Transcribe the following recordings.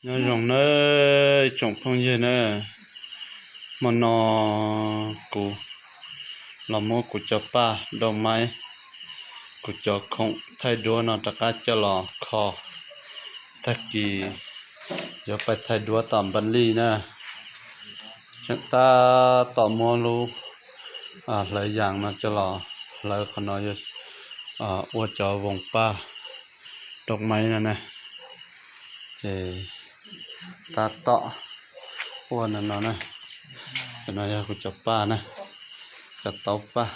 Nyob zoo nawb ib tsoom phooj ywg na, hmo no kuv los muab kuv cov paj dau maib, kuv cov khoom thaij duab no rov qab coj los kho. Tag kis yuav pais thaij duab tom npam lij na. Tseem tab tom muab lub hlawv yas no coj los hlawv qhov no, ua cov voos paj dau maib no na. Ces tab tom ua no no na. Cov no yog kuv cov paj na, cov taub paj.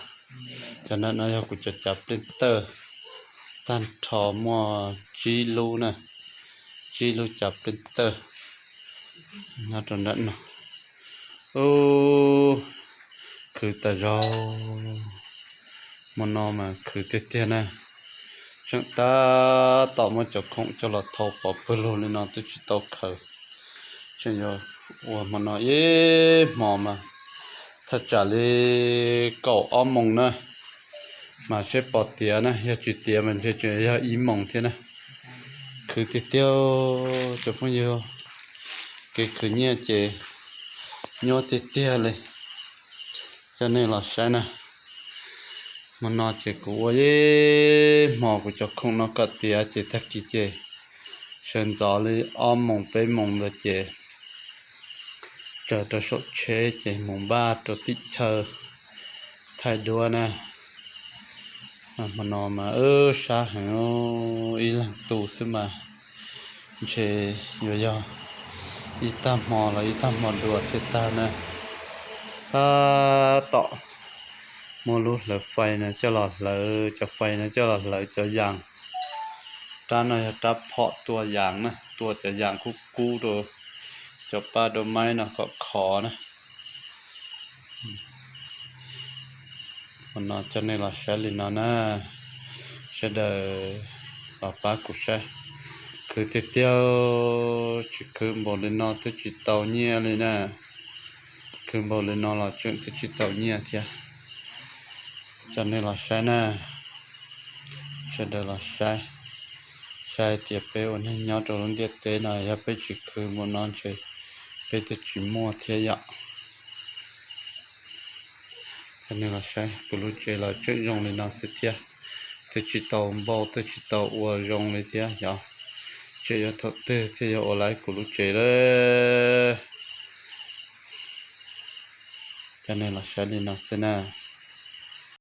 Cov no no yog kuv cov cav pleej tawj, tag nrho muaj tsib lub na, tsib lub cav pleej tawj nyob rau nram no. Ub, khwv tas zog, hmo no mas khwv tiag tiag na. Tseem tab tom muab cov khoom coj los thau pov pawg lug li no twb tsis tau khaws. Tseem yuav ua hmo no ib hmo mas thaj tsam li kaum ob moos na, mas seb pom tiav na, yog tsis tiav mas ntshe tseem yog ib moos thiab na. Khwv tiag tiag cov phooj ywg, kev khwv nyiaj ces nyuaj tiag tiag li. Coj nej los saib na, hmo no ces kuv ua ib hmo kuv cov khoom no kom tiav ces tag kis ces sawv ntxov li ob moos peb moos ntawd ces tsaws rau saum tsheb ces mus npaj rau tim chaw thaij duab na. Hmo no mas wb sab heev, ib leeg tu xwb mas ntshe yuav yog ib tag hmo los ib tag hmo dua thiaj tag na. Tab tom muab lub hlawv fais no coj los hlawv, cov fais no coj los hlawv cov yas. Rab no yog rab phom tua yas na, tua cov yas kub kub rau cov paj dau maib no kom khov na. Hmo no coj nej los saib li no na, sawv daws los pab kuv saib. Khwv tiag tiag, tsis khwv npaum li no twb tsis tau nyiaj li na. Khwv npaum li no los tseem twb tsis tau nyiaj thiab. Coj nej los saib na, sawv daws los saib, saib tias peb ua neeg nyob rau lub ntiaj teb no yog peb tsis khwv npaum no ntshe peb twb tsis muaj thiab yom. Coj nej los saib, kuv lub tsev los tseem zoo li no xwb thiab, twb tsis tau npau twb tsis tau ua zoo li thiab yom. Tseem yuav thaum twg thiaj yuav ua laib kuv lub tsev lawm. Coj nej los saib li no xwb na.